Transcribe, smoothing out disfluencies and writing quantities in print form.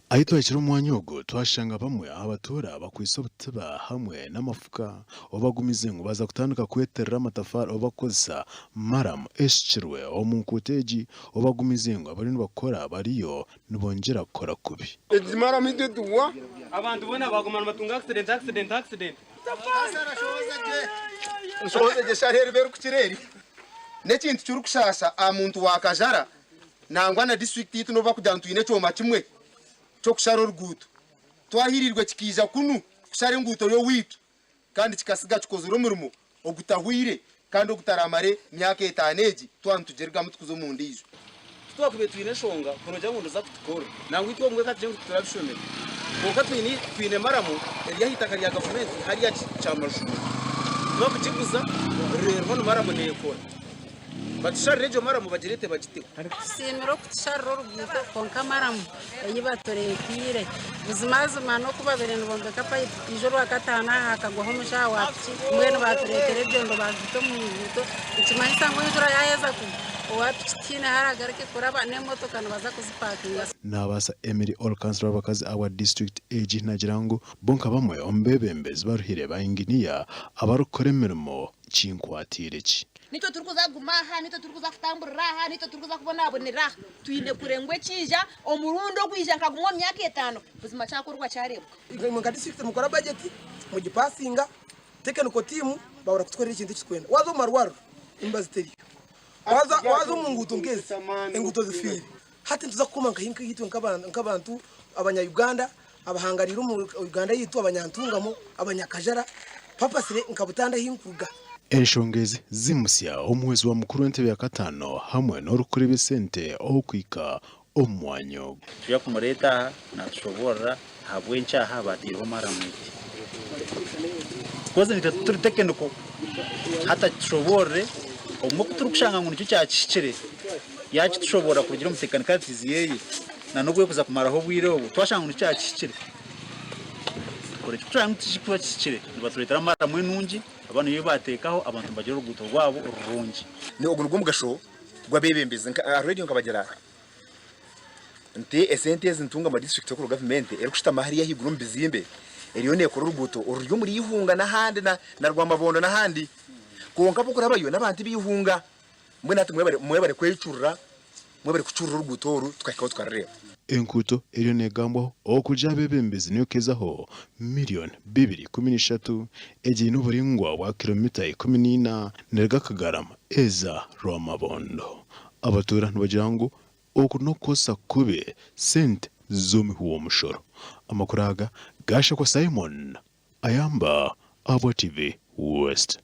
Ahi twahikire omu mwanya ogu, twashanga bamwe aha batuura bakwaitse obutiba hamwe n'amafuka obu bagumize ngu baaza kutandika kweterera amatafaari obu barikukozesa maramu eshukirwe omu nkuuto egi obu bagumize ngu abariyo nibakora bariyo nibongyera kukora kubi. Abantu boona baaguma nibatunga accident, accident, accident. Nshohoze gye eshara eriba erikukira eri. N'ekintu kirikushaasha aha muntu wa Kajara nangwa na disiturikiti yaitu n'obu barikugira ngu twine ekyoma kimwe ky'okushara oruguuto. Twahiiriirwe kikaija kunu kushara enguuto y'owaitu kandi kikasiga kikozire omurimo ogutahwaire kandi ogutaramare myaka etaano egi twaba nitugirugamu tukuza omu ndiijo. Titwakubaire twine enshonga kunogira ngu noza kutukorera. Nangwa itwe obumwe ka tugire ngu titurabishomire. Kwonka twine twine maramu eri aha itaka rya gavumenti hariya Kyamajumba. Tibakugiguza reero honu maramu neekora. Batusharire egyo maramu bagireete bagiteho. Tusiimire okutusharira oruguuto kwonka maramu ei batureeteire buzimazima n'oku babaire nibombeka payipu ijo orwakataano aha hakagwaho omushaha wa piki mbwenu baatureetera ebyondo baabita omu nguuto nikimanyisa ngu enjura yaaheza kugwa owa piki tihaine ahu aragaruke kuraba n'emotoka nibaza kuzipakinga. Naabaasa Emily Ol kansila w'abakazi ahabwa disiturikiti egi naagira ngu bo nka bamwe omu beebembezi baruhire ba inginiya abarikukora emirimo kinkwatiire ki. Nitwe turikuza kuguma aha, nitwe turikuza kutamburira aha, nitwe turikuza kubonabonera aha. Twine kurengwa ekiija, omurundi ogwija nka gumwe omu myaka etaano, buzima kyakorwa kyareebwa. Imwe nka disiturikiti mukora bajeti mugipasinga, technical team babura kutukorera ekintu eki turikwenda. Waaza omu marwariro emibazi teriyo, waaza omu nguuto nk'ezi enguuto zifiire. Hati nituza kukoma nkahi itwe nk'abantu abanya Uganda abahangariire omu Uganda yaitu, abanyantungamo, abanyakajara, purposely nka Butanda ahi nkuruga. Enshonga ezi zimusya omuhwezi wa mukuru w'entebe ya kataano hamwe n'orikukora eby'esente okwika omu mwanya ogu. Nitwija kumureeta aha natushoboorora ahabw'enki aha baateireho maramu egi. Kozi nitwe turi tekiniko hati atushoboorore obumwe ku turikushanga ngu nikyo kyakihikire yaakitushoboorora kurugiirira omu tekinikalities yeye na n'obu erikuza kumaraho obwire obwo twashanga ngu nikyo kyakihikire tukore ekyo. Ku turashanga ngu tikirikuba kihikire nibatureetera maramu enungi aba niyo ei baateekaho abantu nibagira oruguuto rwabo rurungi. Ogu nigwo mugasho gw'abeebembezi. Nka aha reediyo nkabagira nti esente ezi Ntungamo disiturikiti okuruga gavumenti erikushutama hariya ahaiguru omu bizimbe eriyo neekora oruguuto oruri omuri Ihunga n'ahandi na Rwamabondo n'ahandi. Kwonka ab'okurabayo n'abantu b'Ihunga. Mbwenu hati mwebare mwebare kwecurira, mwebare kucurira oruguuto oru tukahikaho tukarureeba. Enguuto eriyo negambwaho okugira abeebembezi neyokezaho miriyoni bibiri ikumi n'ishatu, egi eine oburingwa bwa kiromita 14 neruga Kagarama eza Rwamabondo. Abatuura nibagira ngu oku n'okukozesa kubi sente z'omuhi w'omushoro. Amakuru aga gashakwa Simon Ayamba ahabwa TV West.